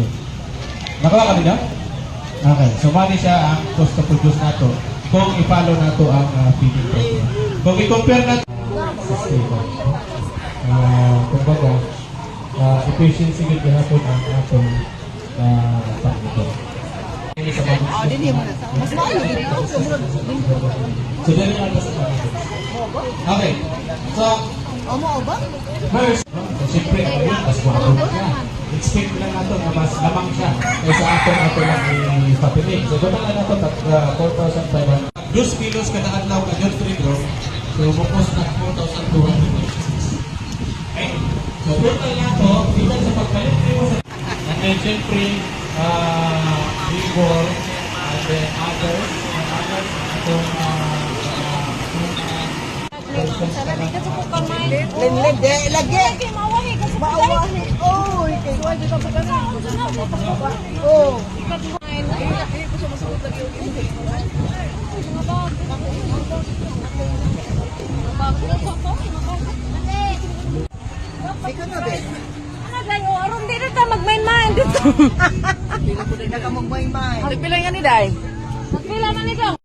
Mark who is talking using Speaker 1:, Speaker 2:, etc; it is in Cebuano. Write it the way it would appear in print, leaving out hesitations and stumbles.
Speaker 1: Yun. Nakuha kami na? Okay. So, mao ni siya ang cost to produce nato kung i-follow nato ang feeding program. Kung i-compare nato sustainable. Kumbaga, efficiency gid gihapon ang atong pagbuto.
Speaker 2: Ah, dinhi mo na. Mas maayo dito.
Speaker 1: So, dali na sa Okay. So,
Speaker 2: Amo ba?
Speaker 1: first, no? So, siyempre, ang yun, mas guwapo siya. Expect lang nato na mas lamang siya kaysa atong ato lang ipatinig. So, total na nato, 4,500. 2 kilos kada adlaw ka Nutri-Grow. So, bukos na 4,296. Okay? So, total na to, bilang sa pagpalit mo sa. And then, siyempre, labor, and then others, and others, itong,
Speaker 2: Lenlen de lagi. Maawahi. Oy, kay Oh. Ikaw na be.
Speaker 3: Aron dito ta magmain-main dito.
Speaker 2: Pila ko din ka magmaymay.
Speaker 4: Nagpila nga ni Day?
Speaker 3: Nagpila man ikaw.